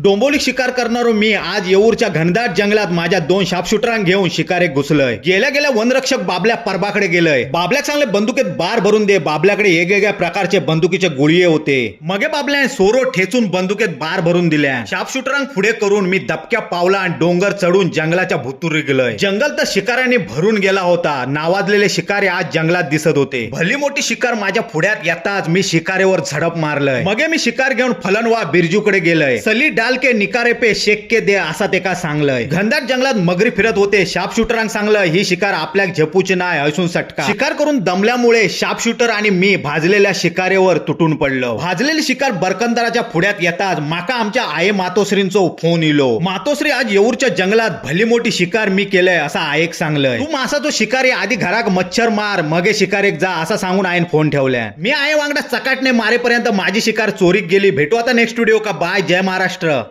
डोंबोली शिकार करणारो मी आज येऊरच्या घनदाट जंगलात माझ्या दोन शार्पशूटरांक घेऊन शिकारेक घुसलोय. गेल्या गेल्या वनरक्षक बाबल्या परबाकडे गेलय. बाबल्याक सांगले बंदुकेत बार भरून दे. बाबल्याकडे वेगवेगळ्या प्रकारचे बंदुकीचे गुळिये होते. मगे बाबल्याने सोरो ठेचून बंदुकेत बार भरून दिल्या. शार्पशूटरांक पुढे करून मी दबक्या पावला आणि डोंगर चढून जंगलाच्या भुतुरी गेलोय. जंगल तर शिकाऱ्यांनी भरून गेला होता. नावाजलेले शिकारी आज जंगलात दिसत होते. भली मोठी शिकार माझ्या पुढ्यात येताच मी शिकारेवर झडप मारलंय. मगे मी शिकार घेऊन फलनवा बिरजूकडे गेलय. सली डाल के निकारे पे शेक के दे असा ते का सांगलंय. घनदाट जंगलात मगरी फिरत होते. शार्प शूटरांक सांगलं ही शिकार आपल्या झेपूची नाही असून सटका. शिकार करून दमल्यामुळे शार्प शूटर आणि मी भाजलेल्या शिकारेवर तुटून पडलो. भाजलेली शिकार बरकंदाराच्या पुढ्यात येताच माका आमच्या आये मातोश्रींचो फोन इलो. मातोश्री, आज येऊरच्या जंगलात भली मोठी शिकार मी केलंय असा आयेक सांगलंय. तू मासाचो शिकारी आधी घराक मच्छर मार मगे शिकारेक जा असा सांगून आईन फोन ठेवल्या. मी आये वांगडा चकाटने मारेपर्यंत माझी शिकार चोरीक गेली. भेटू आता नेक्स्ट व्हिडिओ का. बाय, जय महाराष्ट्र.